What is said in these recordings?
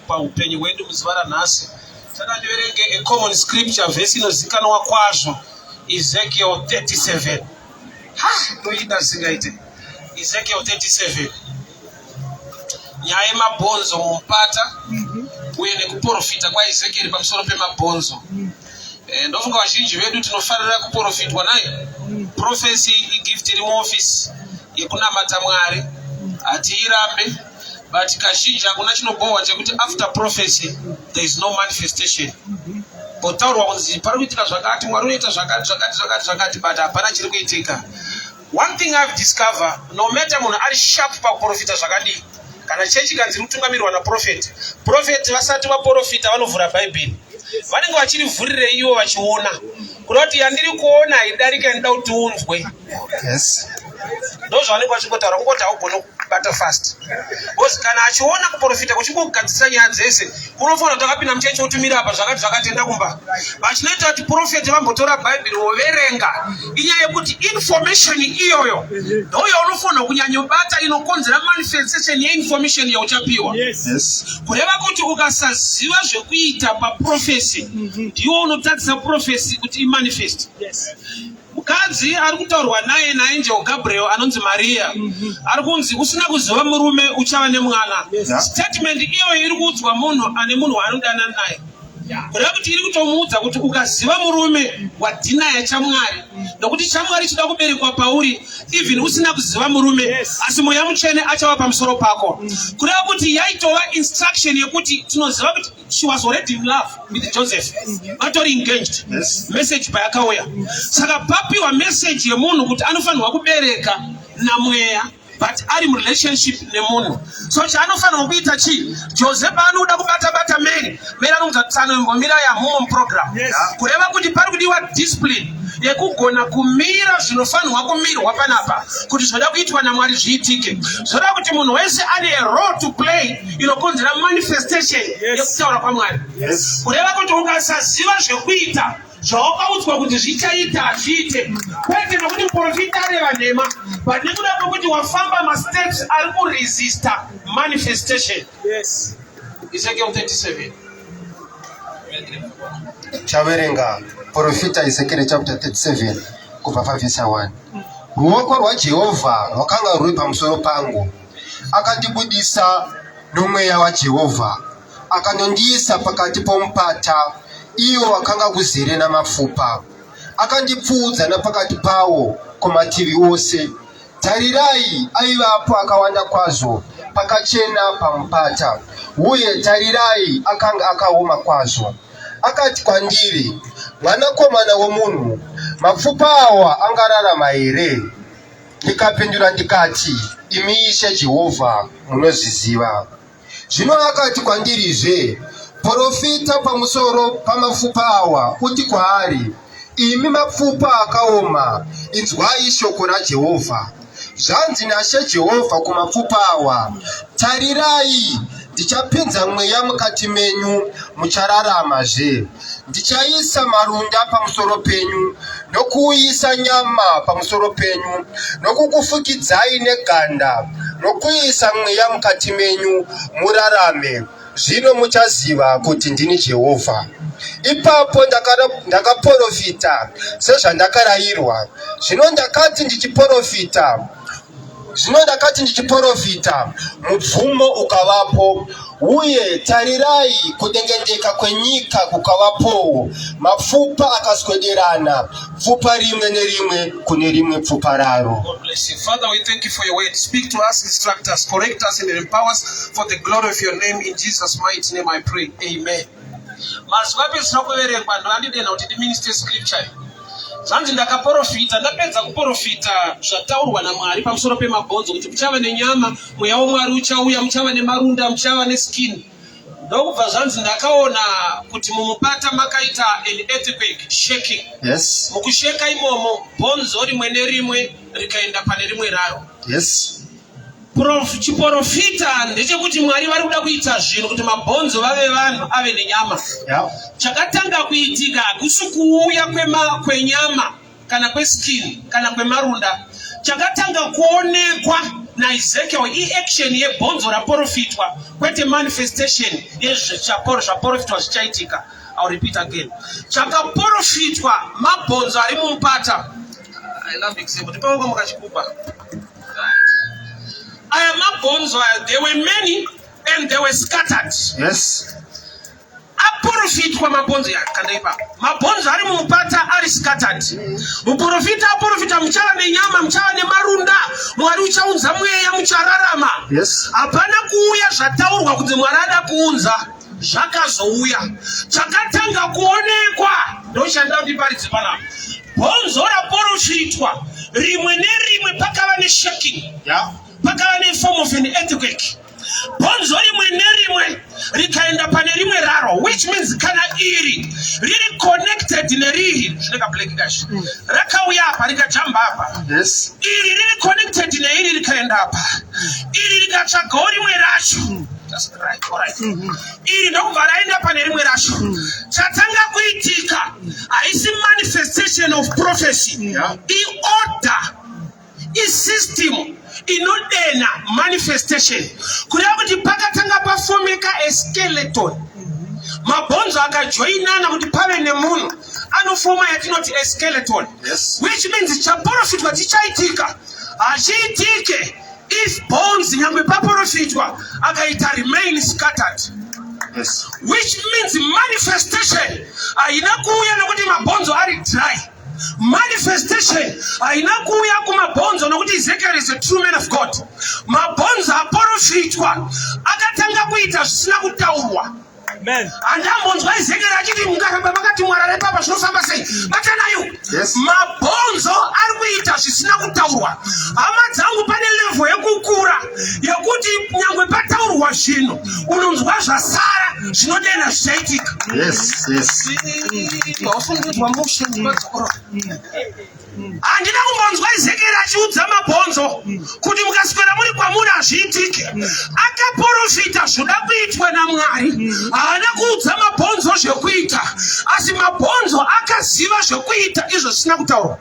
Paupenyu hwedu muzuva ranhasi saka ndiverenge a common scripture, vhesi inozikanwa kwazvo, Ezekiel 37. Ha, ndoida zvingaite. Ezekiel 37, nyaya yemabhonzo mumupata uye nekuprofita kwaEzekieri pamusoro pemabhonzo. Ndofunga vazhinji vedu tinofarira kuprofitwa naye. Prophecy igift iri muofisi yekunamata Mwari, hatiirambe, but kazhinji hakuna chinobhohwa chekuti after prophecy there is no manifestation. Potaurwa kunzi pari kuitika zvakati, Mwari unoita zvakati, zvakati, zvakati, zvakati, but hapana chiri kuitika. One thing I've discovered, no matter munhu ari sharp pakuprofita zvakadii, kana chechi ikanzi iri kutungamirwa naprophet, prophet vasati vaprofita vanovhura Bhaibheri, vanenge vachirivhurirei ivo vachiona kuda kuti yandiri kuona haidarika inoda kuti unzwe. Ndo zvavanenge vachingotaura, kungoti haugoni kubata fast, because kana achiona kuprofita kuchingogadzisa nyaya dzese, unofanira kuti akapinda muchechi otumira apa zvakati zvakati, enda kumba. Vachinoita kuti prophet vambotora Bhaibheri voverenga, inyaya yekuti information iyoyo ndo yaunofanira kunyanyobata, inokonzera manifestation yeinformation yauchapiwa. Kureva kuti ukasaziva zvekuita paprophecy, ndiwo unotadzisa prophecy kuti imanifest. Mukadzi ari kutaurwa naye naangel Gabriel anonzi Mariya, ari kunzi usina kuziva murume uchava nemwana. Statement iyoyo iri kuudzwa munhu ane munhu waanodanana naye, kureva kuti iri kutomuudza kuti ukaziva murume wadhinaya chaMwari, nokuti chaMwari chida kuberekwa pauri even usina kuziva murume, asi Mweya Mutsvene achava pamusoro pako. Kureva kuti yaitova instruction yekuti tinoziva kuti she was already in love with Joseph, vatori engaged. Message payakauya, saka papiwa message yemunhu kuti anofanirwa kubereka namweya, but ari murelationship nemunhu. So chaanofanirwa kuita chii? Joseph anoda kubata bata Mary, Mary anomuudza tsano imbomira yamumo muprogram. Kureva kuti pari kudiwa discipline yekugona kumira zvinofanirwa kumirwa panapa kuti zvoda kuitwa naMwari zviitike. Zvoda kuti munhu wese ane a role to play inokonzera manifestation yekutaura kwaMwari. Kureva kuti ukasaziva zvekuita, zvawakaudzwa kuti zvichaita hazviite, kwete nokuti muprofita areva nhema, but nekuda kwekuti wafamba masteps ari kuresista manifestation. Ezekiel 37. Chaverenga profita Ezekiel chapter 37 kubva pavhesi 1. Ruoko rwaJehovha rwakanga rwuri pamusoro pangu, akandibudisa nomweya waJehovha, akandondiisa pakati pomupata, iwo wakanga kuzere namapfupa. Akandipfuudza napakati pawo kumativi ose. Tarirai, aivapo akawanda kwazvo pakachena pamupata, uye tarirai, akanga akaoma kwazvo. Akati kwandiri, "Mwanakomana womunhu, mapfupa awa angararama here?" Ndikapindura ndikati, "Imi Ishe Jehovha, munozviziva." Zvino akati kwandirizve, "Profita pamusoro pamapfupa awa, uti kwaari, 'Imi mapfupa akaoma, inzwai shoko raJehovha. Zvanzi naShe Jehovha kumapfupa awa, Tarirai, ndichapinza mweya mukati menyu, muchararamazve. Ndichaisa marunda pamusoro penyu, nokuuyisa nyama pamusoro penyu, nokukufukidzai neganda, nokuisa mweya mukati menyu, murarame. Zvino muchaziva kuti ndini Jehovha.' Ipapo ndakaprofita sezvandakarayirwa. Zvino ndakati ndichiprofita, mubvumo ukavapo, uye tarirai, kudengendeka kwenyika kukavapowo, mapfupa akaswederana, pfupa rimwe nerimwe kune rimwe pfupa raro. God bless you. Father, we thank you for your word. Speak to us, instruct us, correct us, and empower us for the glory of your name. In Jesus' mighty name I pray. Amen. Mazuva apedzisira kuverengwa ndoandidena kuti ndiminister scripture. Zvanzi ndakaprofita, ndapedza kuprofita zvataurwa naMwari pamusoro pemabhonzo kuti muchava nenyama, mweya waMwari uchauya, muchava nemarunda, muchava neskin. Ndokubva zvanzi ndakaona kuti mumupata makaita an earthquake, shaking. Mukusheka imomo, bhonzo rimwe nerimwe rikaenda pane rimwe raro. Chiprofita ndechekuti Mwari vari kuda kuita zvinhu kuti mabhonzo vave vanhu ave nenyama. Chakatanga kuitika hakusi kuuya kwenyama kana kweskin kana kwemarunda. Chakatanga kuonekwa. naEzekiel iaction yebhonzo raporofitwa, kwete manifestation yezvaporofitwa zvichaitika. I'll repeat again. Chakaporofitwa mabhonzo ari mumupata. I love example. Tipawo mukachikupa. Aya mabhonzo aya, there were many and they were scattered. Aporofitwa mabhonzo kanda ipapo. Mabhonzo ari mumupata ari scattered. Muporofita aporofita, muchava nenyama, muchava nemarunda, Mwari uchaunza mweya, muchararama. Hapana kuuya zvataurwa kunzi Mwari ada kuunza, zvakazouya. Chakatanga kuonekwa ndochanda kuti paridze panapa. Bhonzo raporofitwa rimwe nerimwe pakava neshaking. Pakava neform of an earthquake. Bhonzo rimwe nerimwe rikaenda pane rimwe raro, which means kana iri riri connected neriri, zvineka black cash rakauya apa rikajamba apa. Iri riri connected neiri rikaenda apa, iri rikatsvagawo rimwe racho. Just right, all right. Iri ndokubva raenda pane rimwe racho. Chatanga kuitika haisi manifestation of prophecy, iorder, isystem inodena manifestation. Kureva kuti pakatanga pafomeka a skeleton, mabhonzo akajoinana kuti pave nemunhu anofoma yatinoti a skeleton. Which means chaporofitwa chichaitika hachiitike if bones, nyangwe paporofitwa, akaita remain scattered. Which means manifestation haina kuuya nokuti mabhonzo ari dry. Manifestation haina kuuya kumabhonzo nokuti Ezekiel is a true man of God. Mabhonzo aporofitwa akatanga kuita zvisina kutaurwa. Handambonzwa Ezekiel achiti mungaramba makati mwarare papa, zvinofamba sei? Batanayo. Mabhonzo ari kuita zvisina kutaurwa. Hama dzangu, pane level yekukura yekuti nyangwe pataurwa zvinhu, unonzwa zvasara zvinodena zvichaitika. Haufungidzwa mushe. Handina kumbonzwa Ezekiel achiudza mabhonzo kuti mukaswera muri kwamuri hazviitike. Akaporofita zvoda kuitwa naMwari. Haana kuudza mabhonzo zvekuita, asi mabhonzo akaziva zvekuita izvo zvisina kutaurwa.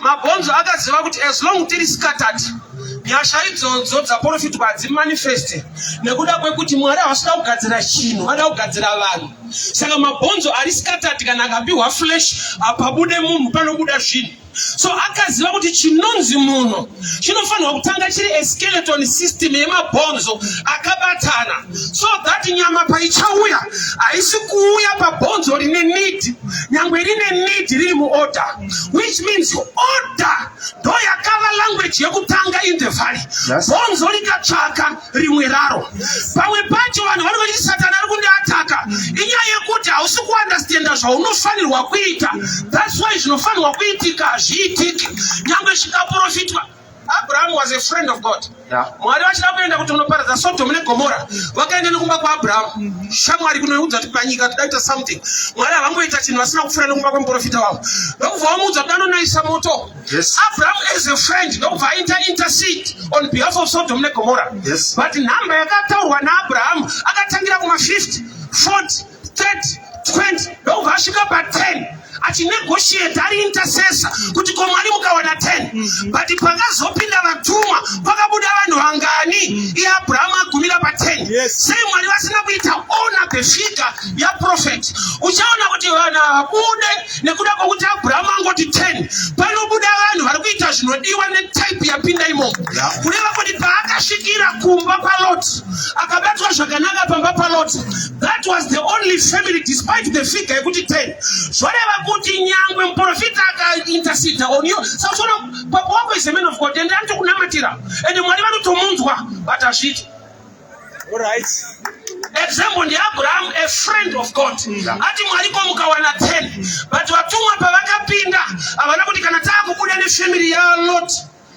Mabhonzo akaziva kuti as long tiri scattered, nyasha idzodzo dzaporofitwa hadzimanifeste nekuda kwekuti Mwari havasida kugadzira chinhu, vada kugadzira vanhu. Saka mabhonzo ari scattered kana akapiwa flesh, hapabude munhu, panobuda zvinhu. So akaziva kuti chinonzi munhu chinofanirwa kutanga chiri a skeleton system yemabhonzo akabatana, so that nyama paichauya haisi kuuya pabhonzo rine need, nyangwe rine need riri muorder. Which means order ndo yakava language yekutanga in the valley. Bhonzo rikatsvaka rimwe raro. Pamwe pacho vanhu vanenge vachiti Satani ari kundiataka. Inyaya yekuti hausi kuunderstanda zvaunofanirwa kuita. That's why zvinofanirwa kuitika hazviitiki nyangwe zvikaprofitwa. Abraham was a friend of God. Mwari vachida kuenda kuti unoparadza Sodom neGomora, vakaenda nekumba kwaAbrahamu shamwari kunoudza kuti panyika toda kuita something. Mwari havangoita chinhu vasina kupfuura nekumba kwemuprofita wavo. Ndokubva vamuudza kuti anonaisa moto. Abraham as a friend ndokubva aita intercede on behalf of Sodom neGomora. But nhamba yakataurwa naAbrahamu, akatangira kuma 50, 40, 30, 20, ndokubva asvika pa10 achinegotiate ari intercessor kuti ko Mwari mukawana 10? But pakazopinda vatumwa pakabuda vanhu vangani? Iye Abrahamu agumira pa10. Sei Mwari vasina kuita honor the figure yaprophet? Uchaona kuti vanhu havabude nekuda kwokuti Abrahamu angoti 10, panobuda vanhu vari kuita zvinodiwa netype yapinda imomo. Kureva kuti paakasvikira kumba kwaLot, akabatwa zvakanaka pamba paLot. That was the only family despite the figure yekuti 10. Zvoreva kuti nyangwe muprofita akainterceda on you, saka uchiona papa wako is a man of God and anotokunamatira ende Mwari vanotomunzwa, but hazviiti. Example ndiAbraham, a friend of God. Ati Mwari ko mukawana 10? But vatumwa pavakapinda havana kuti kana taakubuda nefamily yaLot,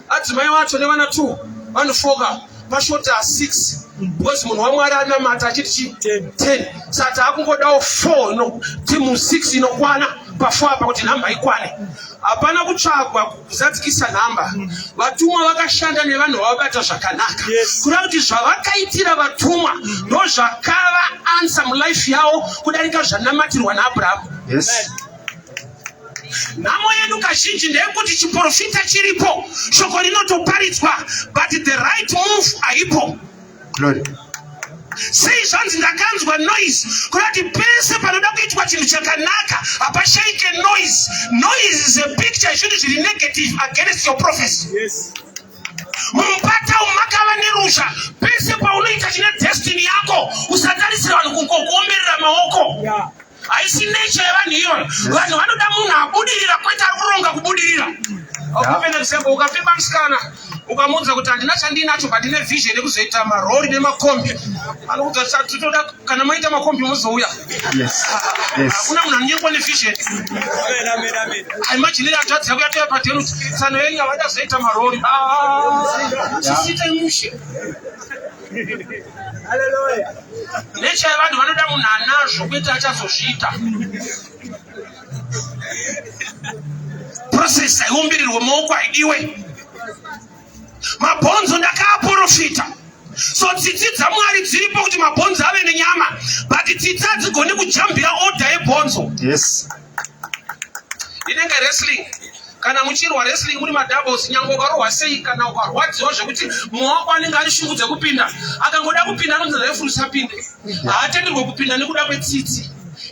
adzimai wacho nevana 2 vanofoka pashota 6, because munhu waMwari anamata achiti chi 10, saka taakungodawo 4 no timu 6 inokwana pa4 apa kuti nhamba ikwane. Hapana kutsvagwa kuzadzikisa nhamba. Vatumwa vakashanda nevanhu vavabata zvakanaka. Kureva kuti zvavakaitira vatumwa ndo zvakava answer mulife yavo kudarika zvanamatirwa naAbrahamu. Nhamo yedu kazhinji ndeyekuti chiprofita chiripo, shoko rinotoparidzwa, but the right move haipo. Glory. Sei zvanzi ndakanzwa noise? Kurati pese panoda kuitwa chinhu chakanaka hapashaike noise. Noise is a picture yezvinhu zviri negative against your prophecy. Yes. Mumupata umu makava neruzha. Pese paunoita chine destiny yako, usatarisira vanhu kungokuomberera maoko. Yeah. Haisi nature yevanhu iyoyo. Vanhu vanoda munhu abudirira kwete ari kuronga kubudirira. I'll give an example. Ukapfimba musikana ukamuudza kuti handina chandinacho but ndine vision yekuzoita marori nemakombi, anokuudza kuti toda kana maita makombi muzouya. Yes. Yes. Hakuna munhu anonyengwa nevision. Amen, amen, amen. Imagine hanzvadzi yako yatouya padeni kuti tsano yenyu havada zoita marori. Ah, sisitai mushe. Hallelujah. Nature yevanhu vanoda munhu anazvo kwete achazozviita. Process haiumbirirwe maoko, haidiwe. Mabhonzo ndakaaprofita. So tsitsi dzaMwari dziripo kuti mabhonzo ave nenyama, but tsitsi hadzigoni kujambira order yebhonzo. Yes. Inenge wrestling. Kana muchirwa wrestling muri madoubles, nyange ukarohwa sei kana ukarwadziwa zvekuti mumwe wako anenge ane shungu dzekupinda, akangoda kupinda anonzi refu usapinde. Haatenderwe kupinda nekuda kwetsitsi.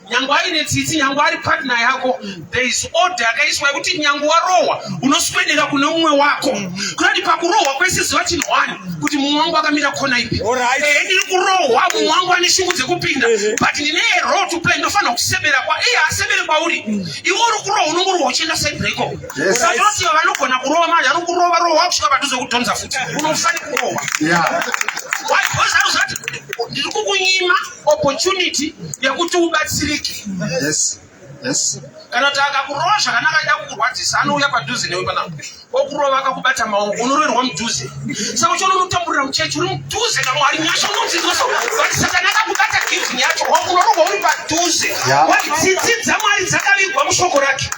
Nyange aine tsitsi, nyange ari partner yako, there is order yakaiswa yekuti nyange warohwa unoswedera kune mumwe wako. Kunati pakurohwa kwese ziva chinhu one, kuti mumwe wangu akamira kona ipi. Alright. Ndiri kurohwa, mumwe wangu ane shungu dzekupinda, but ndine a role to play, ndofanira kusebera kwa iye asebere kwauri. Iwe uri kurohwa, unongorohwa uchienda side reko. Yes. Saka tinoti vanogona kurova manje, anokurova rohwa kusvika padhuze kudhonza futi. Unofanira kurohwa. Yeah. Why? Because anoziva kuti ndiri kukunyima opportunity yekuti ubatsirike. Yes. Yes. Kana kuti akakurova zvakanaka achida kukurwadzisa, anouya padhuze newe panapa okurova akakubata maoko, unoroverwa mudhuze. Saka uchiona unotamburira muchechi uri mudhuze naMwari, nyasha unonzinzwa so, but Satani akakubata giving yacho, unorohwa uri padhuze. Yeah. Why? Tsitsi dzaMwari dzakavigwa mushoko rake.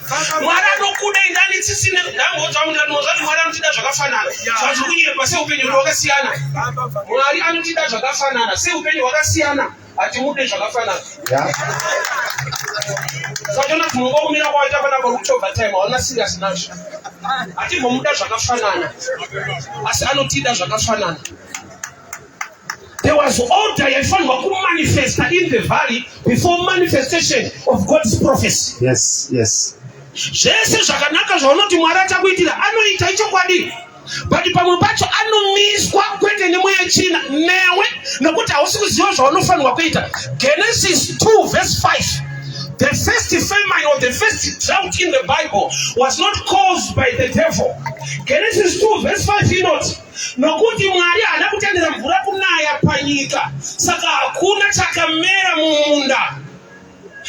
Mwari anokuda indani tsitsi ndamboudza munhu ndinoziva kuti Mwari anotida zvakafanana. Zvazviri kunyepa seupenyu hwedu hwakasiyana. Mwari anotida zvakafanana seupenyu hwakasiyana, hatimude zvakafanana. Yeah. Saka uchiona kuti munongo kumira kwawaita panapa uri kuchovha time, hauna serious nazvo. Hatimbomuda zvakafanana, asi anotida zvakafanana. There was order yaifanirwa kumanifesta in the valley before manifestation of God's prophecy. Yes. Yes. Zvese zvakanaka zvaunoti Mwari achakuitira anoita, ichokwadi, but pamwe pacho anomiswa kwete nemweya china newe, nekuti hausi kuziva zvaunofanirwa kuita. Genesis 2 verse 5. The first famine or the first drought in the Bible was not caused by the devil. Genesis 2 verse 5 inoti, nokuti Mwari haana kutendera mvura kunaya panyika, saka hakuna chakamera mumunda,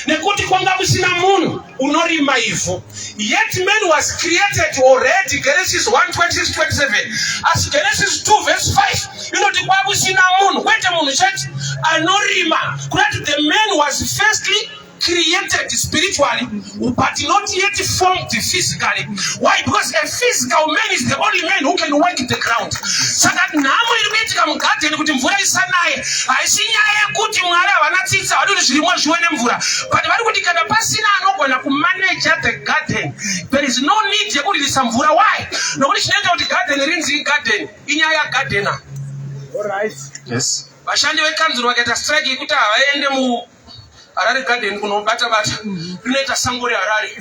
nekuti kwanga kusina munhu unorima ivhu. Yet man was created already. Genesis 1 26 27. Asi Genesis 2 verse 5 inoti kwakusina munhu, kwete munhu chete anorima. Kurati the man was firstly created spiritually, but not yet formed physically. Why? Because a physical man is the only man who can work the ground. Saka nhamo iri kuitika mugadheni kuti mvura isanaye haisi nyaya yekuti Mwari havana tsitsi, havadi kuti zvirimwa zviwe nemvura, but vari kuti kana pasina anogona kumaneja the garden, there is no need yekuririsa mvura. Why? Nokuti chinoita kuti garden rinzi garden inyaya yagardener. All right. Yes. Vashandi vekanzuro vakaita strike yekuti havaende mu Harare Garden kunobata bata, rinoita sango reHarare.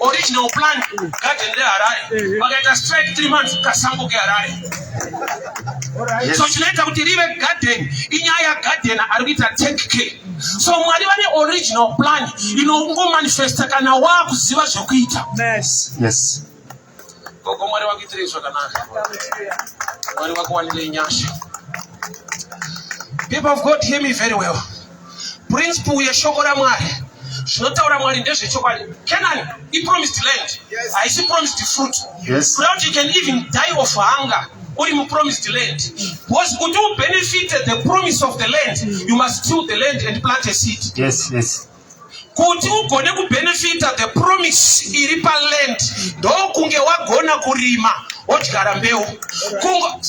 Original plan garden reHarare, vakaita strike 3 months, kasango keHarare. All right. Yes. So chinoita kuti rive garden inyaya yagardener ari kuita take care. So Mwari vane original plan inongomanifesta kana waakuziva zvekuita. Yes. Yes. Gogo, Mwari vakuitirei zvakanaka, Mwari vakuwanirei nyasha. People of God, hear me very well. Principle yeshoko raMwari, zvinotaura Mwari ndezvechokwadi. Canaan ipromised land, haisi promised fruit. Yes. Without, you can even die of hunger uri mupromised land, because kuti ubenefit the promise of the land, you must till the land and plant a seed. Yes. Yes. Kuti ugone kubenefita the promise iri paland, ndokunge wagona kurima, wodyara mbeu. Kungo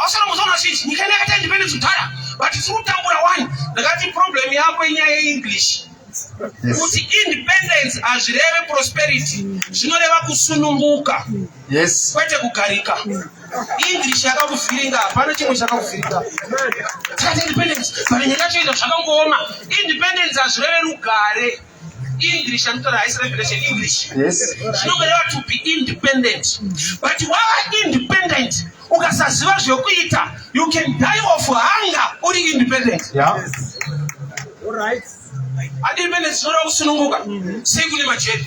asana muzoona zhinji nyika ino yakaita independence kudhara, but tiri kutambura. One, ndakati problem yako inyaya yeEnglish. Yes. Kuti independence hazvireve prosperity, zvinoreva kusununguka. Yes. Kwete kugarika. English yakakuvhiringa, hapana chimwe chakakuvhiringa. Takati independence, but nyika yacho ita zvakangooma. Independence hazvireve rugare. English anotaura haisi revelation English. Yes. Zvinoreva to be independent. But wava independent, ukasaziva zvekuita, you can die of hunger uri independent. Yeah. All right. Independence zvinoreva kusununguka. Sei kune majeri?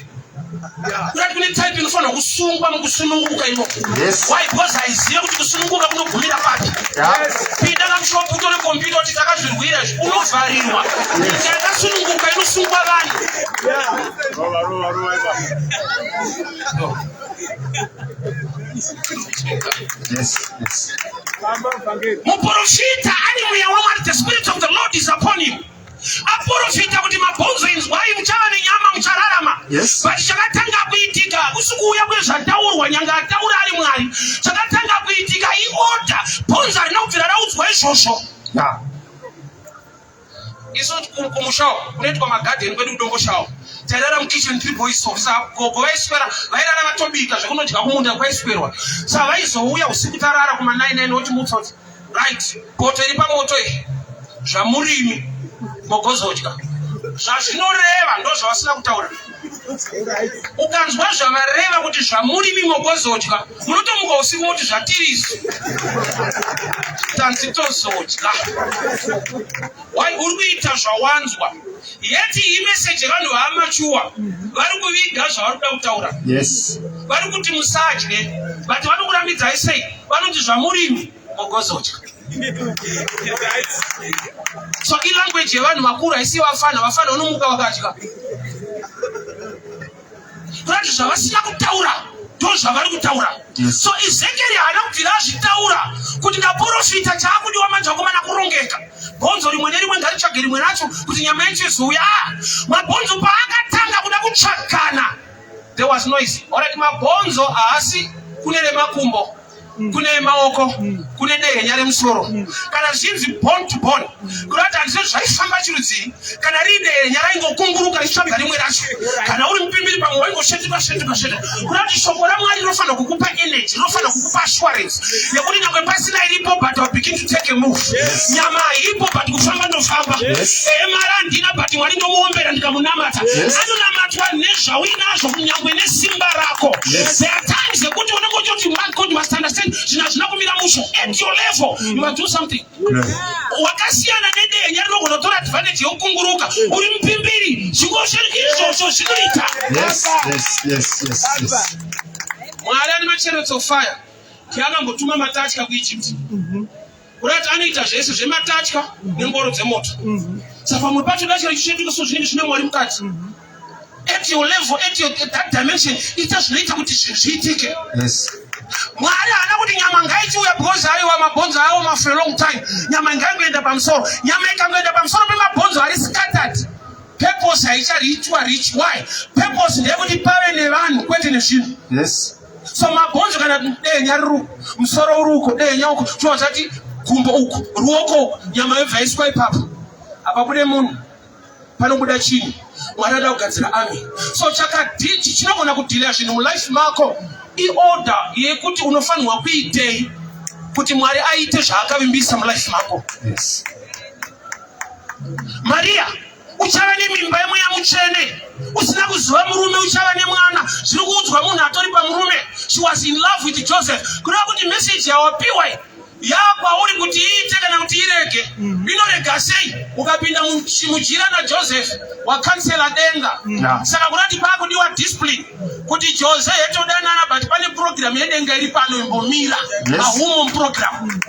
Kurati kune type inofanira kusungwa mukusununguka imomo. Yes. Why? Because haizive kuti kusununguka kunogumira papi. Yeah. Pinda kamushopu utore computer kuti takazvirwira izvi, unovharirwa. Nyika yakasununguka inosungwa vanhu. Rova, rova, rova. Yes. Yes. Famba, vhangeri. Muprofita ane mweya waMwari, the spirit of the Lord is upon him. Aprofita kuti mabhonzo inzwai, muchava nenyama, muchararama. Yes. But chakatanga kuitika kusi kuuya kwezvataurwa, nyanga ataura ari Mwari. Chakatanga kuitika iorder, bhonzo harina kubvira raudzwa izvozvo. Yeah. Isu kumushawo kunoitwa magadheni kwedu kuDomboshawo, tairara mukitchen three boys. So sa gogo vaiswera vairara vatobika zvekunodya kumunda kwaiswerwa. Sa vaizouya usiku tarara kuma 99 votimutsa kuti, "Right, poto iri pamoto iyi, zvamurimi mogozodya." Zvazvinoreva ndo zvavasina kutaura. Ukanzwa zvavareva kuti zvamurimi mogozodya, munotomuka usiku moti, "Zvatirisu tanzi tozodya." Why? Uri kuita zvawanzwa. Yeti imeseji yevanhu vaamachuwa vari kuviga zvavari kuda kutaura. Yes. Vari kuti musadye, but vanokurambidzai sei? Vanoti zvamurimi mogozodya. So ilanguage yevanhu vakuru, haisi vafana. Vafana vanomuka vakadya. Kurati zvavasina kutaura ndo zvavari kutaura. Yes. So Ezekieri haana kubvira azvitaura kuti ndaprofita, chaakudiwa manje vakomana kurongeka, bhonzo rimwe nerimwe ngaritsvage rimwe racho kuti nyama yacho izouya. Ah, mabhonzo paakatanga kuda kutsvagana, there was noise. Alright, mabhonzo haasi kune remakumbo, kune maoko, kune dehenya remusoro. Kana zvichinzi bone to bone, kurati handizvo zvaifamba chirudzii. Kana riri dehenya raingokunguruka richitsvaga rimwe racho. Kana uri mupimbiri, pamwe waingosvetuka svetuka svetuka. Kurati shoko raMwari rinofanira kukupa energy, rinofanira kukupa assurance yekuti nyangwe pasina iripo, but I'll begin to take a move. Nyama haipo, but kufamba ndofamba. Ehe, mari handina, but Mwari ndomuombera ndikamunamata. Anonamatwa nezvauinazvo, kunyangwe nesimba rako. There are times yekuti unenge uchiti, "My God must understand, zvinhu hazvina kumira mushe." At your level you must do something. Wakasiyana nedehenya rinogona kutora advantage yekukunguruka. Uri mupimbiri, zvingosveri izvozvo zvinoita. Yes. Mwari ane machariots of fire. Tiakambotuma matatya kuEgypt. Kurati anoita zvese zvematatya nengoro dzemoto. Saka pamwe pacho datya richisvetuka, so zvinenge zvine Mwari mukati. At your level, at that dimension, ita zvinoita kuti zvinhu zviitike. Mwari haana kuti nyama ngaichiuya because aiwa mabhonzo aoma for a long time, nyama ngaingoenda pamusoro. Nyama ikangoenda pamusoro pemabhonzo ari scattered, purpose haichariitwa reach. Why? Purpose ndeyekuti pave nevanhu, kwete nezvinhu. So mabhonzo, kana dehenya riri uku, musoro uri uko, dehenya uko, chova zvati gumbo uku, ruoko uku, nyama yobva yaiswa ipapo, hapabude munhu, panobuda chinhu. Mwari ada kugadzira army. So chakadichi chinogona kudhilira zvinhu mulife mako iorder yekuti unofanirwa kuitei kuti Mwari aite zvaakavimbisa mulife mako. Mariya, uchava nemimba yemweya mutsvene usina kuziva murume, uchava nemwana. Zviri kuudzwa munhu atori pamurume. She was in love with Joseph. Kureva kuti meseji yawapiwa iyi yakwauri kuti iite kana kuti irege. Inorega sei? Ukapinda mujira naJoseph, wakansela denga. Saka kurati pakudiwa discipline kuti Jose yetodanana, but pane program yedenga iri pano, imbomira. Ahumo muprogram.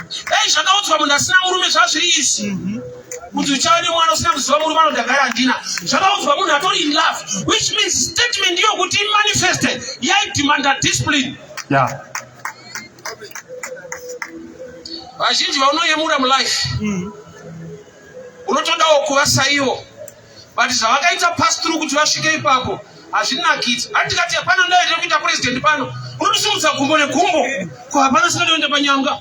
Ei, zvakaudzwa munhu asina murume zvazviri izvi kuti uchava nemwana usina kuziva murume, anodagara handina. Zvakaudzwa munhu atori in love, which means statement iyo kuti imanifeste yaidemanda discipline. Vazhinji vaunoyemura mulife, unotodawo kuva saivo, but zvavakaita pass through kuti vasvike ipapo. Hazvinakidzi. Hati tikati hapana ndai tiri kuita president pano. Unotisimudza gumbo negumbo. Ko hapana singatoenda panyanga.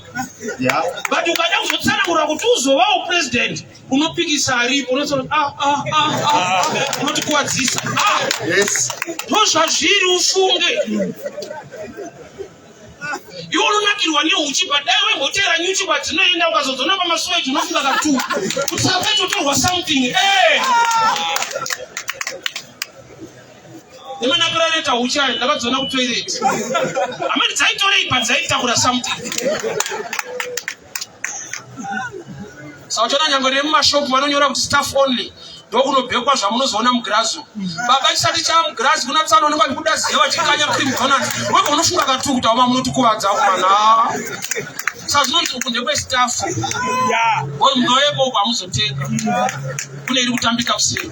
Yeah. But ukada kuzotsanangura kuti uzovawo president unopikisa aripo unotsana ah ah ah ah unotikuwadzisa. Ah. Yes. Ndozvazviri ufunge. Iwe unonakirwa neuchi but dai waimboteera nyuchi kwadzinoenda ukazodzona pamasuweji unofunga katu kuti sakaitotorwa something eh. Nemanakiro anoita huchi ayo ndakadziona kutoilet. Amene dzaitorei but dzaitakura something. Saka uchiona nyangwe nemumashopu vanonyora kuti staff only ndokunobhekwa zvamunozoona mugirazi baba chisati chamugirazi kuna tsano unenge achikuda ziya vachikanya cream donuts wega unofunga katu kuti auma munotikuvadza kumana saka zvinonzi uku ndekwestaff munoyepo uku hamuzotenga kune iri kutambika kuseri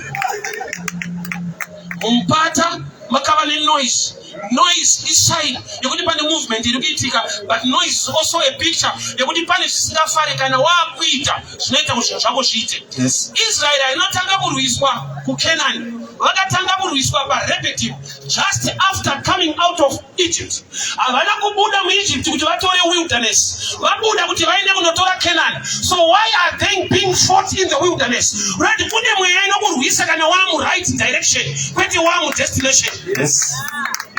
mumupata makava nenoise. Noise isign yekuti pane movement iri kuitika, but noise is also a picture yekuti pane zvisingafare kana waakuita zvinoita kuti zvinhu zvako zviite. Yes. Israeri hainotanga kurwiswa kuCanaan, vakatanga kurwiswa paRephidim just after coming out of Egypt. Havana kubuda muEgypt kuti vatore wilderness, vabuda kuti vaende kunotora Canaan. So why are they being fought in the wilderness? Right, kune mweya inokurwisa kana wamu right direction, kwete wamu destination. Yes.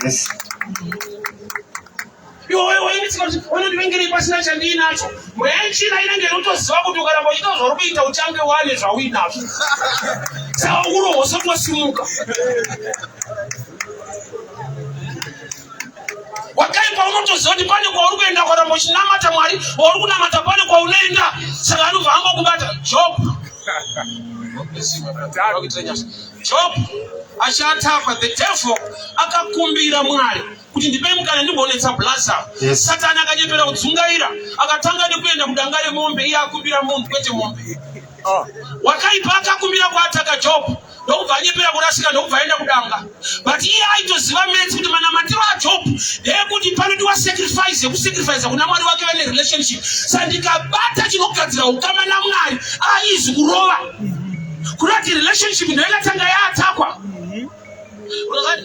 Yes. Iwe wainetseka kuti unondivengerei pasina chandiinacho. Mweya yetsvina inenge inotoziva kuti ukaramba uchiita zvauri kuita uchange wane zvauinazvo. Saka urohwa usati wasimuka. Wakaipa unotoziva kuti pane kwauri kuenda ukaramba uchinamata Mwari wauri kunamata pane kwaunoenda saka anobva angokubata. Job. Job achiatakwa the devil akakumbira Mwari kuti ndipei mukana ndimbonetsa blaza. Yes. Satani akanyepera kudzungaira akatanga nekuenda kudanga remombe iye akumbira munhu kwete mombe. Wakaipa akakumbira kuataka Job ndokubva anyepera kurasika ndokubva aenda kudanga but iye aitoziva metsi kuti manamatiro aJob ndeyekuti panodiwa sacrifice yekusacrifice kuna Mwari wake vane relationship sa ndikabata chinogadzira ukama naMwari aizi kurova kurati relationship ndoyakatanga yaatakwa.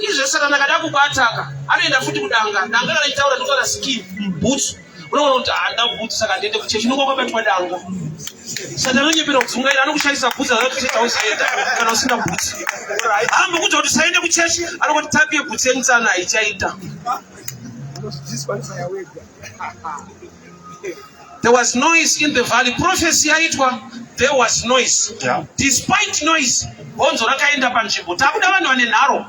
Izve Satani akada kubataka anoenda futi kudanga danga kana ichitaura ndikutaura skin boots unoona kuti handa boots saka ndiende kuchechi unonga wakabatwa danga. Satani anonyepera kudzungaira anokushandisa boots azati kuchechi ausaenda kana usina boots. Ambokudza kuti usaende kuchechi anongoti type yeboots yemutsana haichaita. There was noise in the valley. Prophecy yaitwa, there was noise. Yeah. Despite noise, bhonzo rakaenda panzvimbo. Takuda vanhu vane nharo.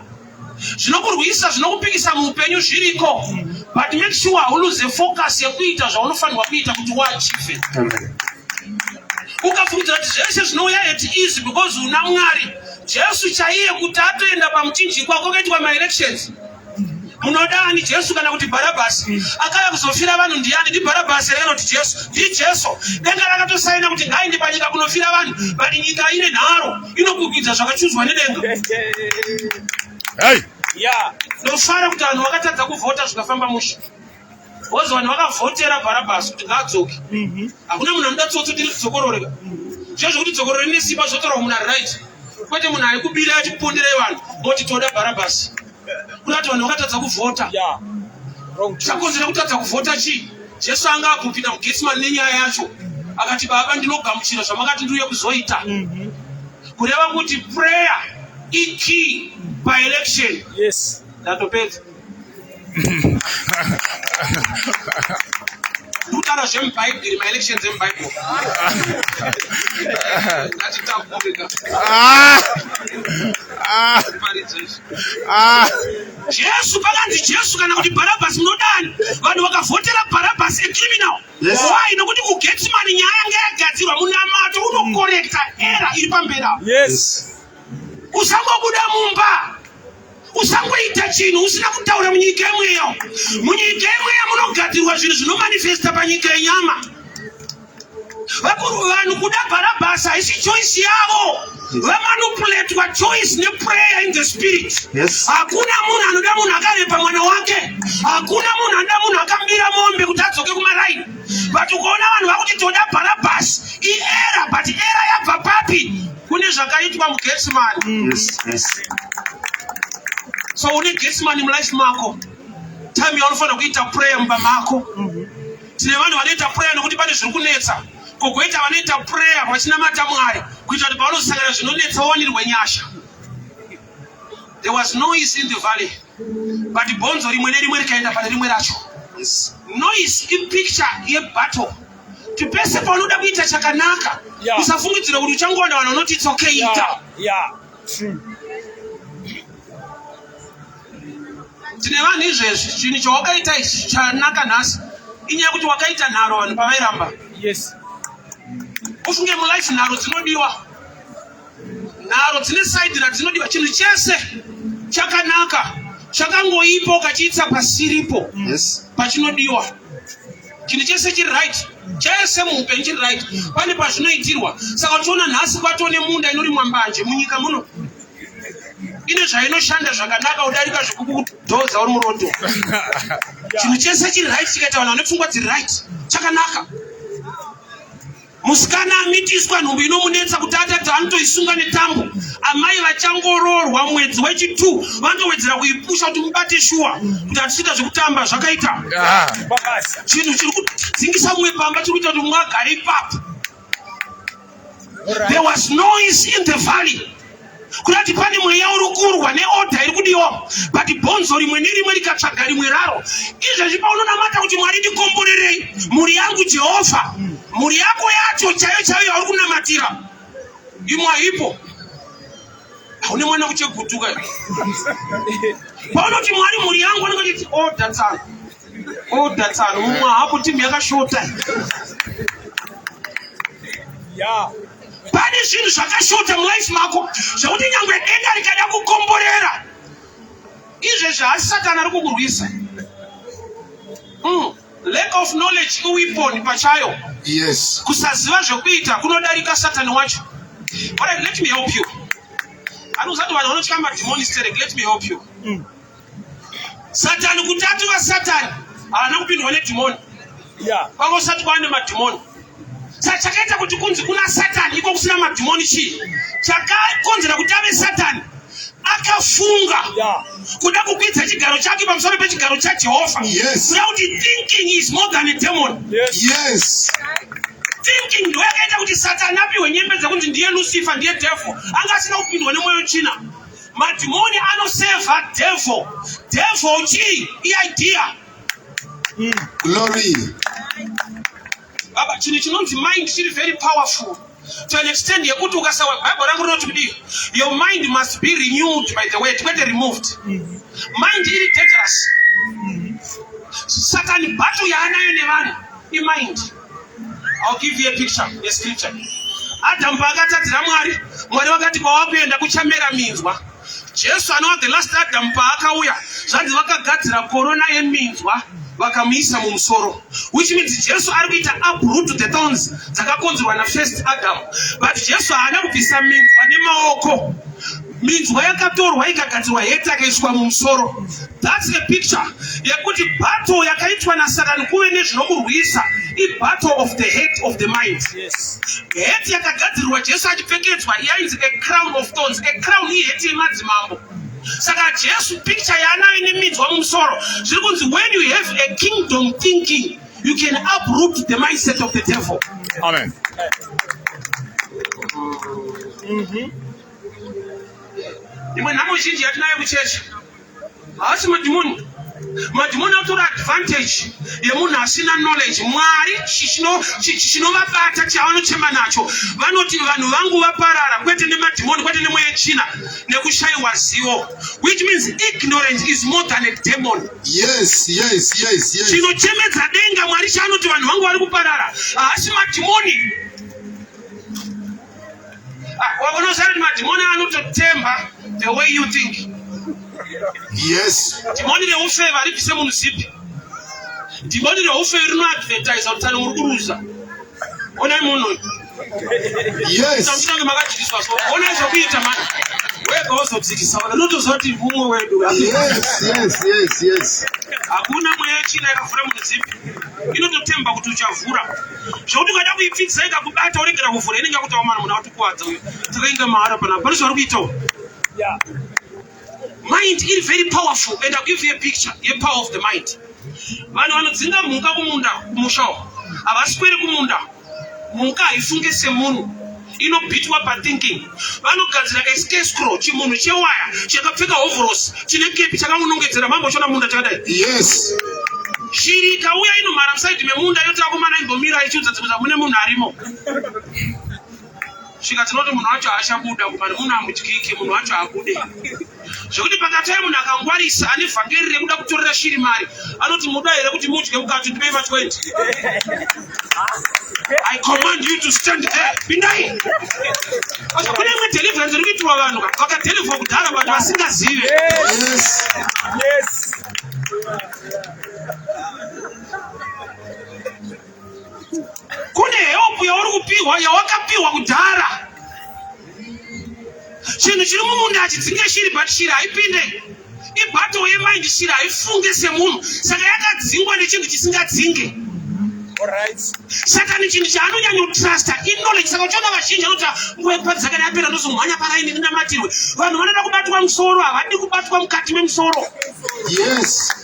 Zvinokurwisa, zvinokupikisa muupenyu zviriko. But make sure uluze focus yekuita zvaunofanirwa kuita kuti uachieve. Amen. Ukafungidzira kuti zvese zvinouya at easy because una Mwari. Jesu chaiye kuti atoenda pamuchinjikwa kwakaitwa maelections. Munoda ani, Jesu kana kuti Bharabhasi? Akauya kuzofira vanhu ndiani? NdiBharabhasi here kana kuti Jesu? NdiJesu. Denga rakatosaina kuti ngaaende panyika kunofira vanhu, but nyika ine nharo inokukwidza zvakachuzwa nedenga. Hey. Yeah. Ndofara kuti vanhu vakatadza kuvhota zvikafamba mushe. Because vanhu vakavhotera Bharabhasi kuti ngaadzoke. Hakuna munhu anoda tsotsi kuti ridzokororeka. Zviya zvekuti dzokorore nesimba zvotorwa munhu ari right. Kwete munhu ari kubira achikuponderai vanhu moti toda Bharabhasi. Kuda kuti vanhu vakatadza kuvhota. Yeah. Wrong choice. Chakonzera kutadza kuvhota chii? Jesu anga akupinda muGetsemane nenyaya yacho. Akati baba ndinogamuchira zvamakati ndiuye kuzoita. Kureva kuti prayer ikey paelection. Yes. Ndatopedza. Ndikutaura zvemubhaibheri, maelections emubhaibheri. Ngatitagurika. Paridzo izvi. Jesu pakanzi Jesu kana kuti Bharabhasi munodani, vanhu vakavhotera Bharabhasi a criminal. Yes. Why? Nokuti kuGetsemane nyaya yanga yagadzirwa, munamato unokorekta era iri pamberi apo. Yes. Usangobuda mumba, usangoita chinhu usina kutaura munyika yemweya. Munyika yemweya munogadzirwa zvinhu zvinomanifesta panyika yenyama. Vakuru vanhu kuda Bharabhasi haisi choice yavo. Vamanupuletwa choice neprayer in the spirit. Yes. Hakuna munhu anoda munhu akarepa mwana wake. Hakuna munhu anoda munhu akambira mombe kuti adzoke kumaraini. But ukaona vanhu vakuti toda Bharabhasi, iera, but era yabva papi? Kune zvakaitwa muGetsemane. Yes. Yes. So une Getsemane mulife mako, time yaunofanira kuita prayer mumba mako. Tine vanhu vanoita prayer nokuti pane zviri kunetsa, kogoita vanoita prayer vachinamata Mwari kuitira kuti pavanosangana zvinonetsa vawanirwe nyasha. There was noise in the valley, but bhonzo rimwe nerimwe rikaenda pane rimwe racho. Noise ipicture yebattle, kuti pese paunoda kuita chakanaka, usafungidzira kuti uchangowana vanhu vanoti it's okay, ita. Yeah, true. Tine vanhu izvezvi, chinhu chawakaita ichi chanaka nhasi inyaya yekuti wakaita nharo vanhu pavairamba. Ufunge, mulife nharo dzinodiwa, nharo dzine side radzinodiwa. Chinhu chese chakanaka chakangoipa ukachiitsa pasiripo pachinodiwa. Chinhu chese chiri right, chese muupenyu chiri right, pane pazvinoitirwa. Saka uchiona nhasi kwatoo nemunda inorimwa mbanje munyika muno, ine zvainoshanda zvakanaka kudarika zvekukudhoza uri muroto. Chinhu chese chiri right chikaita vanhu vane pfungwa dziri right, chakanaka. Musikana amitiswa, nhumbu inomunetsa kuti atadza, anotoisunga netambo. Amai vachangoroorwa mwedzi wechi2 vanotowedzera kuipusha kuti mubate shuwa kuti hatichiita zvekutamba zvakaita. Pabasa. Chinhu chiri kudzingisa mumwe pamba chiri kuita kuti mumwe agare ipapo. There was noise in the valley, kurati pane mweya uri kurwa neorder iri kudiwa, but bhonzo rimwe nerimwe rikatsvaga rimwe raro. Izvezvi paunonamata kuti, "Mwari, ndikomborerei mhuri yangu," Jehovha, mhuri yako yacho chaiyo chaiyo yauri kunamatira imwe haipo. Haune mwana kuchegutuka. Paunoti, "Mwari, mhuri yangu," anenge achiti, "Order tsano, order tsano." Mumwe hapo, timu yakashota. Pane zvinhu zvakashota mulife mako zvekuti nyangwe denga rikada kukomborera izvezvi, hasi Satani ari kukurwisa. Lack of knowledge iweapon pachayo. Kusaziva zvekuita kunodarika Satani wacho. Alright, let me help you. Anozati vanhu vanotya madhimoni sterek. Let me help you. Satani kuti atova Satani haana kupindwa nedhimoni. Kwanga usati kwaane madhimoni. Saka chakaita kuti kunzi kuna Satani iko kusina madhimoni chii? Chakakonzera kuti ave Satani, akafunga kuda kukwidza chigaro chake pamusoro pechigaro chaJehovha. Kuda kuti thinking is more than a demon. Thinking ndo yakaita kuti Satani apiwe nyembe dzekunzi ndiye Lucifer, ndiye devil. Anga asina kupindwa nemwoyo tsvina. Madhimoni anosevha devil. Devil chii? Iidea. Glory. Baba, chinhu chinonzi mind chiri very powerful to an extent yekuti ukasawa, Bible rangu rinoti kudii? Your mind must be renewed by the word, kwete removed. Mind iri dangerous. Satani battle yaanayo nevanhu imind. I'll give you a picture yescripture. Adamu paakatadzira Mwari, Mwari vakati, "Kwawakuenda kuchamera minzwa." Jesu anova the last Adam paakauya, zvanzi vakagadzira korona yeminzwa vakamuisa mumusoro, which means Jesu ari kuita uproot the thorns dzakakonzerwa nafirst Adam. But Jesu haana kubvisa minzwa nemaoko. Minzwa yakatorwa ikagadzirwa hat, akaiswa mumusoro. That's a picture yekuti battle yakaitwa naSatani kuve nezvinomurwisa ibattle of the head, of the mind. Hat yakagadzirirwa Jesu achipfekedzwa yainzi a crown of thorns. A crown ihat yemadzimambo. Saka Jesu picture yaanayo neminzwa mumusoro, zviri kunzi when you have a kingdom thinking, you can uproot the mindset of the devil. Amen. Imwe nhamo zhinji yatinayo kuchechi haasi madhimoni. Madhimoni atora advantage yemunhu asina knowledge. Mwari chinovabata chavanochema nacho, vanoti, "Vanhu vangu vaparara kwete nemadhimoni, kwete nemweya yetsvina, nekushayiwa zivo," which means ignorance is more than a demon. Chinochemedza denga, Mwari chaanoti vanhu vangu vari kuparara haasi madhimoni. Ah, unoziva kuti madhimoni anototemba the way you think. Dhimoni reufeve haribvise munhu zipi. Dhimoni reufeve rinoadvertisa kuti tani uri kuruza. Onai munhu uyu. Muchitange makadyiswa, so onai zvokuita mani wega wozodzikisa. Rinotoziva kuti mumwe wedu. Hakuna mweya yetsvina yakavhura munhu zipi. Inototemba kuti uchavhura, zvokuti ukada kuipfidza ikakubata uregera kuvhura, inenge yakuti, "Wamana, munhu atikuwadza uyu, takainga mahara panapa, pane zvaari kuitawo." Mind iri very powerful and I'll give you a picture yepower of the mind. Vanhu vanodzinga mhuka kumunda kumusha uko havaswere kumunda. Mhuka haifunge semunhu inobhitwa pathinking. Vanogadzira a scarecrow chimunhu chewaya chakapfeka hovhorosi chine kepi chakangonongedzera mambo chona munda chakadai. Yes. Shiri ikauya inomhara musaidhi memunda yoti akomana imbomira ichiudza dzimwe mune munhu arimo. Svika tinoti munhu wacho haachabuda kumani munhu amudyike munhu wacho abude. Zvekuti pakati munhu akangwarisa ane vhangeri rekuda kutorera shiri mari anoti muda here kuti mudye mukati ndipei ma 20. I command you to stand there. Pindai. Asi kune imwe deliverance iri kuitirwa vanhu vakadeliverwa kudhara but vasingazive. Yes. Yes. Kune help yauri kupiwa yawakapiwa kudhara. Chinhu chiri mumunda hachidzinge shiri but shiri haipinde. Ibattle yemind shiri haifunge semunhu saka yakadzingwa nechinhu chisingadzinge. Alright. Satani chinhu chaanonyanyotrusta iknowledge. Saka uchiona vazhinji vanoti nguva yekuparidza kana yapera ndozomhanya paraini ndinamatirwe. Vanhu vanoda kubatwa musoro havadi kubatwa mukati memusoro. Yes.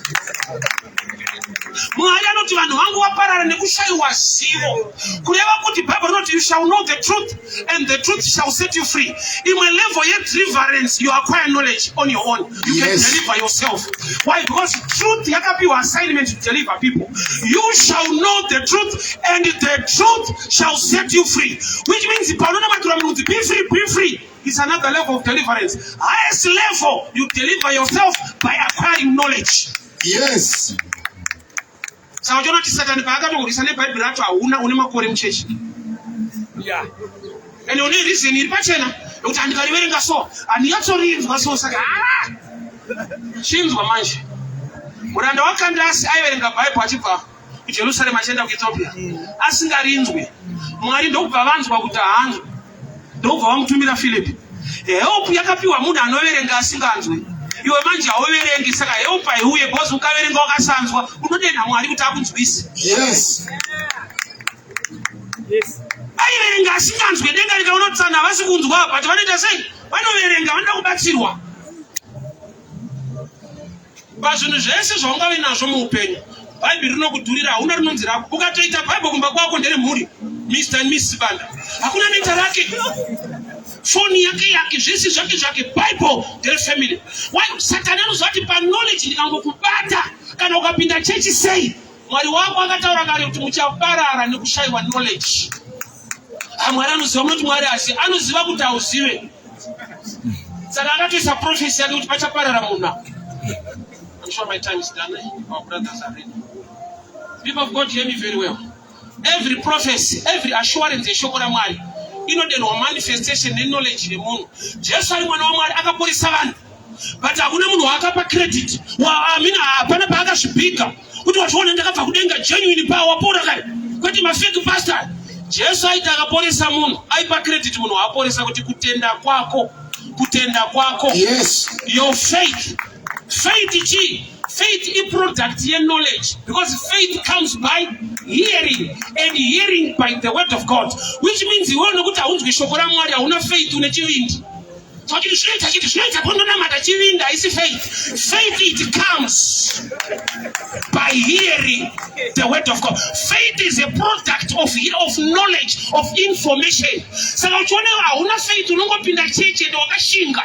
Mwari anoti vanhu vangu vaparara nekushayiwa zivo. Kureva kuti Bible rinoti you shall know the truth and the truth shall set you free. Imwe level yedeliverance you acquire knowledge on your own. You can Yes. deliver yourself. Why? Because truth yakapiwa assignment to deliver people. You shall know the truth and the truth shall set you free. Which means panonamatira munhu kuti be free, be free. It's another level of deliverance. Highest level, you deliver yourself by acquiring knowledge. Yes. Saka uchiona kuti Satani paakatokurwisa neBhaibheri racho hauna une makore muchechi. Yeah. And une reason iri pachena yekuti handikariverenga so handinyatsorinzwa so saka ah! Chinzwa manje. Muranda waKandasi aiverenga Bhaibheri achibva kuJerusarema achienda kuEthiopia asingarinzwe. Mwari ndokubva vanzwa kuti haanzwe. Ndokubva vamutumira Philip. Help yakapiwa munhu anoverenga asinganzwe. Iwe manje hauverengi saka help haiuye because ukaverenga wakasanzwa unodenha Mwari kuti akunzwise. Yes. Yes. Aiverenga asinganzwe denga rikaona kuti vanhu havasi kunzwa but vanoita sei? Vanoverenga vanoda kubatsirwa. Pazvinhu zvese zvaungave nazvo muupenyu, Bhaibheri rinokudhurira, hauna rinonzi rako. Ukatoita Bhaibheri kumba kwako nderemhuri, Mr and Mrs Banda. Hakuna anoita rake. Foni yake yake, zvese zvake zvake, Bible nderefamily. Why? Satani anoziva kuti paknowledge ndikangokubata kana ukapinda chechi sei, Mwari wako akataura kare kuti muchaparara nekushayiwa knowledge. Ah, Mwari anoziva munoti Mwari asi anoziva kuti hauzive. Saka akatoisa prophecy yake kuti pachaparara munhu. I'm sure my time is done. Our brothers are ready. People of God, hear me very well. Every prophecy, every assurance yeshoko raMwari inodenhwa manifestation neknowledge yemunhu. Jesu ari mwana waMwari akaporesa vanhu. But hakuna munhu waakapa credit. Wa, I mean, hapana paakazvibika kuti wachiona ndakabva kudenga genuine power wapora kare. Kwete mafake pastor. Jesu aiti akaporesa munhu, aipa credit munhu waaporesa kuti kutenda kwako, kutenda kwako. Yes. Your faith. Faith chi? Faith is product ye knowledge because faith comes by hearing and hearing by the word of God, which means iwe nokuti haunzwi shoko raMwari hauna faith une chivindi. Chachiti zvinoita chiti zvinoita kundonamata chivindi haisi faith. Faith it comes by hearing the word of God. Faith is a product of knowledge, of information. Saka uchiona hauna faith unongopinda chechi ende wakashinga.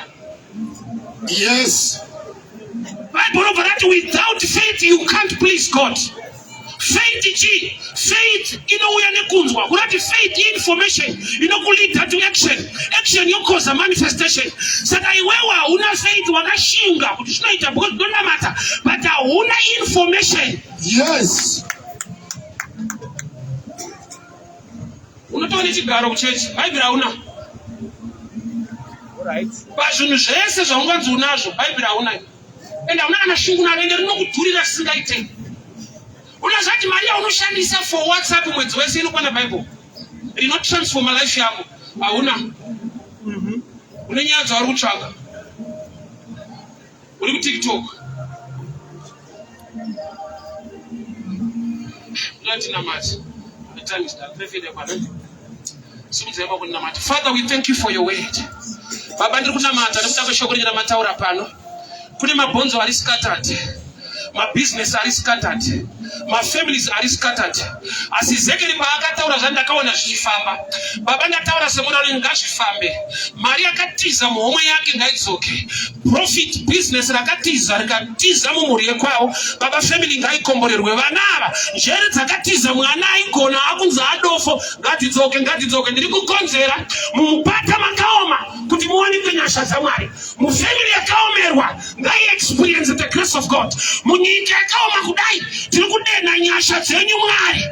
Yes. Bible robva rati without faith you can't please God. Faith chi? Faith inouya nekunzwa. Kurati faith information inokuleada to action. Action yokoza manifestation. Saka iwewe hauna faith wakashinga kuti zvinoita because ndonamata but hauna information. Yes. Unotova nechigaro kuchechi. Bhaibheri hauna. Alright. Pazvinhu zvese zvaunganzi unazvo Bhaibheri hauna. Ende hauna kana shungu naro ende rinokudhurira zvisingaite. Unozati mari yaunoshandisa for WhatsApp mwedzi wese inokwana Bible rinotransforma life yako hauna. Une nyaya dzauri kutsvaga uri kuTikTok. Ngatinamate. The time is done. Perfect yakwana. Simudzai maoko ndinamate. Father, we thank you for your word. Baba, ndiri kunamata nekuda kweshoko renyu ramataura pano. Kune mabhonzo ari scattered, mabhizinesi ari scattered, mafamilies ari scattered. Asi Zekeri paakataura zvandakaona zvichifamba, baba ndataura semurari, ngazvifambe. Mari yakatiza muhomwe yake ngaidzoke. Profit business rakatiza rikatiza mumhuri yekwavo, baba, family ngaikomborerwe. Vana ava, njere dzakatiza, mwana aigona akunzi adofo, ngatidzoke, ngatidzoke. Ndiri kukonzera mumupata makaoma kuti muwanikwe nyasha dzaMwari. Mufamily yakaomerwa ngaiexperience the grace of God. Munyika yakaoma kudai, tiri kudena nyasha dzenyu, Mwari,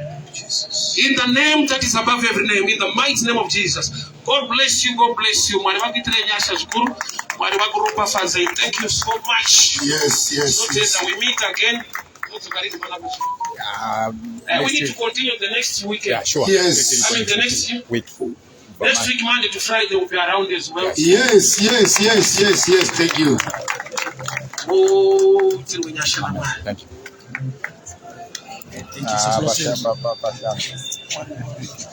in the name that is above every name, in the mighty name of Jesus. God bless you, God bless you. Mwari vakuitire nyasha zvikuru, Mwari vakuropafadzei. Thank you so much. So we meet again. We need to continue the next weekend. Yeah, sure. Yes. I mean, the next week. Next week, Monday to Friday, will be around as well. Yes. Thank you. Oh, tiri nyasha naMwari. Thank you. Thank you, Ah, sir. basha, ba, ba, basha.